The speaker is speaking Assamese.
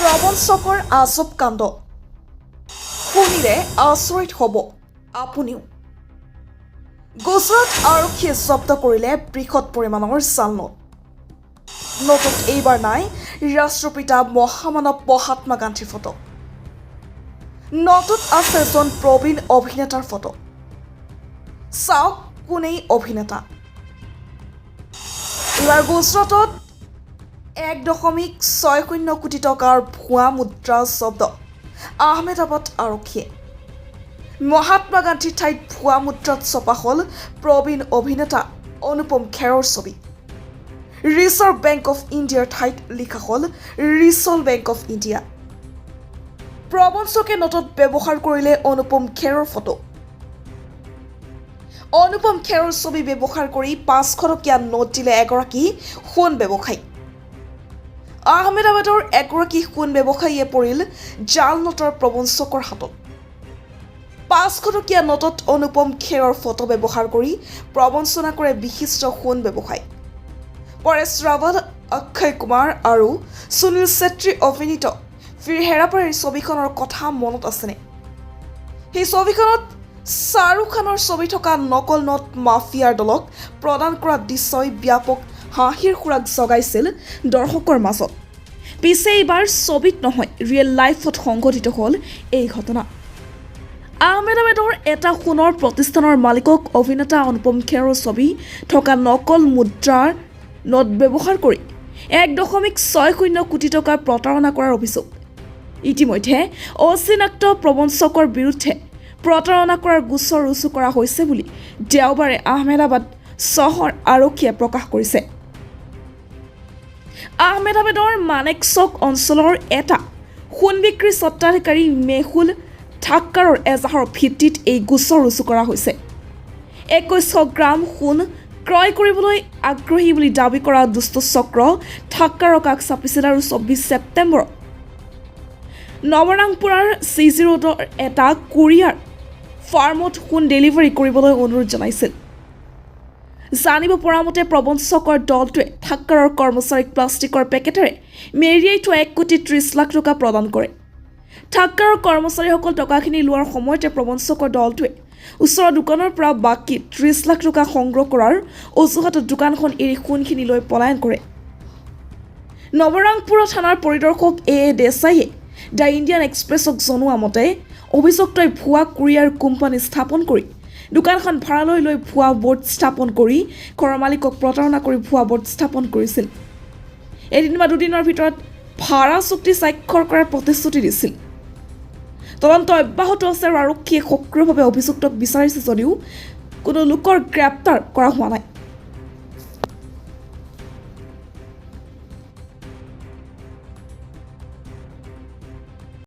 প্ৰবঞ্চকৰ আজব কাণ্ড শুনিলে আচৰিত হ'ব আপুনিও। গুজৰাট আৰক্ষীয়ে জব্দ কৰিলে বৃহৎ পৰিমাণৰ জাল নোট। নোটত এইবাৰ নাই ৰাষ্ট্ৰপিতা মহামানৱ মহাত্মা গান্ধীৰ ফটো। নোটত আছে এজন প্ৰবীণ অভিনেতাৰ ফটো। চাওক, কোন এই অভিনেতা। এইবাৰ গুজৰাটত 1.60 কোটি টকাৰ ভুৱা মুদ্ৰা জব্দ আহমেদাবাদ আৰক্ষীয়ে। মহাত্মা গান্ধীৰ ঠাইত ভুৱা মুদ্ৰাত ছপা হ'ল প্ৰবীণ অভিনেতা অনুপম খেৰৰ ছবি। ৰিজাৰ্ভ বেংক অফ ইণ্ডিয়াৰ ঠাইত লিখা হ'ল ৰিচল বেংক অফ ইণ্ডিয়া। প্ৰবঞ্চকে নোটত ব্যৱহাৰ কৰিলে অনুপম খেৰৰ ফটো। অনুপম খেৰৰ ছবি ব্যৱহাৰ কৰি 500 টকীয়া নোট দিলে এগৰাকী সোণ ব্যৱসায়ী। আহমেদাবাদৰ এগৰাকী সোণ ব্যৱসায়ীয়ে পৰিল জাল নোটৰ প্ৰবঞ্চকৰ হাতত। 500 টকীয়া নোটত অনুপম খেৰৰ ফটো ব্যৱহাৰ কৰি প্ৰবঞ্চনা কৰে বিশিষ্ট সোণ ব্যৱসায়ী। পৰেশ ৰাৱল, অক্ষয় কুমাৰ আৰু সুনীল চেত্ৰী অভিনীত ফিৰ হেৰাফেৰীৰ ছবিখনৰ কথা মনত আছেনে? সেই ছবিখনত শ্বাহৰুখ খানৰ ছবি থকা নকল নোট মাফিয়াৰ দলক প্ৰদান কৰা দৃশ্যই ব্যাপক হাঁহিৰ খোৰাক জগাইছিল দৰ্শকৰ মাজত। পিছে এইবাৰ ছবিত নহয়, ৰিয়েল লাইফত সংঘটিত হ'ল এই ঘটনা। আহমেদাবাদৰ এটা সোণৰ প্ৰতিষ্ঠানৰ মালিকক অভিনেতা অনুপম খেৰৰ ছবি থকা নকল মুদ্ৰাৰ নোট ব্যৱহাৰ কৰি 1.60 কোটি টকাৰ প্ৰতাৰণা কৰাৰ অভিযোগ। ইতিমধ্যে অচিনাক্ত প্ৰবঞ্চকৰ বিৰুদ্ধে প্ৰতাৰণা কৰাৰ গোচৰ ৰুজু কৰা হৈছে বুলি দেওবাৰে আহমেদাবাদ চহৰ আৰক্ষীয়ে প্ৰকাশ কৰিছে। আহমেদাবাদৰ মানেকচক অঞ্চলৰ এটা সোণ বিক্ৰী স্বত্বাধিকাৰী মেহুল ঠাক্কাৰৰ এজাহাৰৰ ভিত্তিত এই গোচৰ ৰুজু কৰা হৈছে। 2100 গ্ৰাম সোণ ক্ৰয় কৰিবলৈ আগ্ৰহী বুলি দাবী কৰা দুষ্ট চক্ৰ ঠাক্কাৰৰ কাষ চাপিছিল আৰু 24 ছেপ্টেম্বৰত নৱৰাংপুৰাৰ চি জি ৰোডৰ এটা কুৰিয়াৰ ফাৰ্মত সোণ ডেলিভাৰী কৰিবলৈ অনুৰোধ জনাইছিল। জানিব পৰা মতে, প্ৰবঞ্চকৰ দলটোৱে ঠাক্কাৰৰ কৰ্মচাৰীক প্লাষ্টিকৰ পেকেটেৰে মেৰিয়াই থোৱা 1 কোটি 30 লাখ টকা প্ৰদান কৰে। ঠাক্কাৰৰ কৰ্মচাৰীসকল টকাখিনি লোৱাৰ সময়তে প্ৰবঞ্চকৰ দলটোৱে ওচৰৰ দোকানৰ পৰা বাকী 30 লাখ টকা সংগ্ৰহ কৰাৰ অজুহাতত দোকানখন এৰি সোণখিনি লৈ পলায়ন কৰে। নৱৰাংপুৰা থানাৰ পৰিদৰ্শক এ এ দেশাইয়ে the Indian এক্সপ্ৰেছক জনোৱা মতে, অভিযুক্তই ভুৱা কুৰিয়াৰ কোম্পানী স্থাপন কৰি দোকানখন ভাড়ালৈ লৈ ভুৱা বোৰ্ড স্থাপন কৰি ঘৰৰ মালিকক প্ৰতাৰণা কৰি ভুৱা বোৰ্ড স্থাপন কৰিছিল। এদিন বা দুদিনৰ ভিতৰত ভাড়া চুক্তি স্বাক্ষৰ কৰাৰ প্ৰতিশ্ৰুতি দিছিল। তদন্ত অব্যাহত আছে আৰু আৰক্ষীয়ে সক্ৰিয়ভাৱে অভিযুক্তক বিচাৰিছে যদিও কোনো লোকৰ গ্ৰেপ্তাৰ কৰা হোৱা নাই।